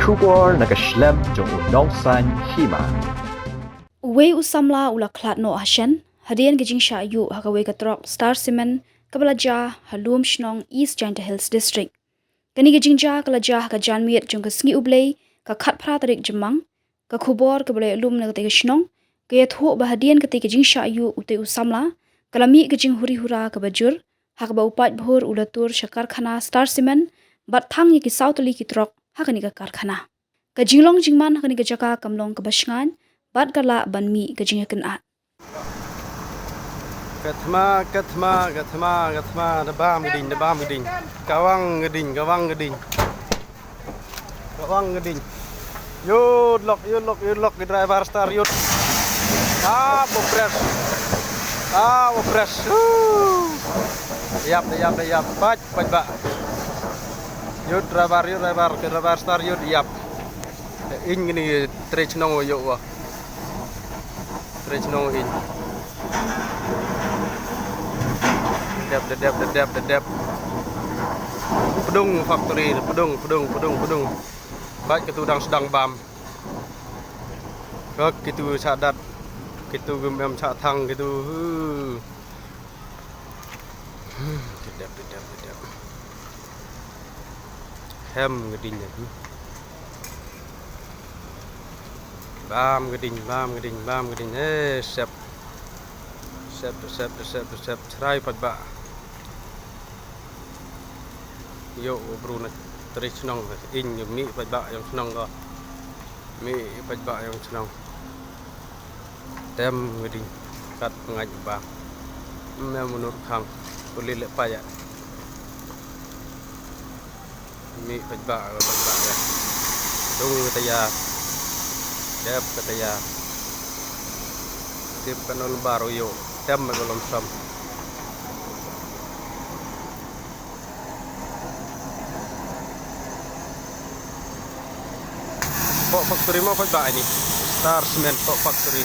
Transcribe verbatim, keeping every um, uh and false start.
Khubor na ka shlem jong u nongsan hima. Uwei u samla u la khlad noh ha shen hadien ka jingshah ïuh ha kawei ka trok Star Cement kaba la jia ha Lumshnong, East Jaintia Hills District. Kane ka jingjia ka la jia ha ka janmiet jong ka sngi U Blei, ka khatphra tarik Jymmang. Ka khubor kaba la ïalum na katei ka shnong ka ïathuh ba hadien katei ka jingshah ïuh utei u samla, ka la mih ka jinghuri hura kaba jur, ha kaba u paidbah u la tur sha karkhana Star Cement bad thang ïa ki saw tylli ki trok ha kane ka karkhana. Ka jinglong jingman ha kane ka jaka kam long kaba shngaiñ bad ka lah ban mih ka jingïakynad. Ka thma, ka thma, ka thma, ka thma, da bam ka ding, da bam ka ding. Ka wang ka ding, ka wang ka ding. Ka wang ka ding. Yut lok, yut lok, yut lok, ki driver Star yut. Ah, bo press. Ah, bo press. Huh. Ïap, ïap, ïap. Pait, pait ba. Yut driver, yut driver, ki driver Star yut, ïap. Ïng ni trei chnong wa ïoh wa. Trei chnong ïng. Dep, dep, dep, dep. Pdung factory, pdung, pdung, pdung, pdung. Bad kitu dang sdang bam. Kak kitu sha dat. Kitu gum em sha thang kitu. Huh. Dep, dep, dep, dep. Hem ka ding ïa ki. Bam ka ding, bam ka ding, bam ka ding. Eh, sep. Sep, sep, sep, sep. Chrai pat ba. Ïoh u bru na trei chnong, ïng mi pat ba ïong chnong ko. Mi pat ba ïong chnong. Tem ka ding kat pyngaid ba. Mem munur khang puli le pa ya. Mi pajba, pajba ya. Dung ka tayar. Dep ka tayar. Tip ka non baru yo. Tem ka lom sam. Pok factory mo pajba ini. Star Cement pok factory.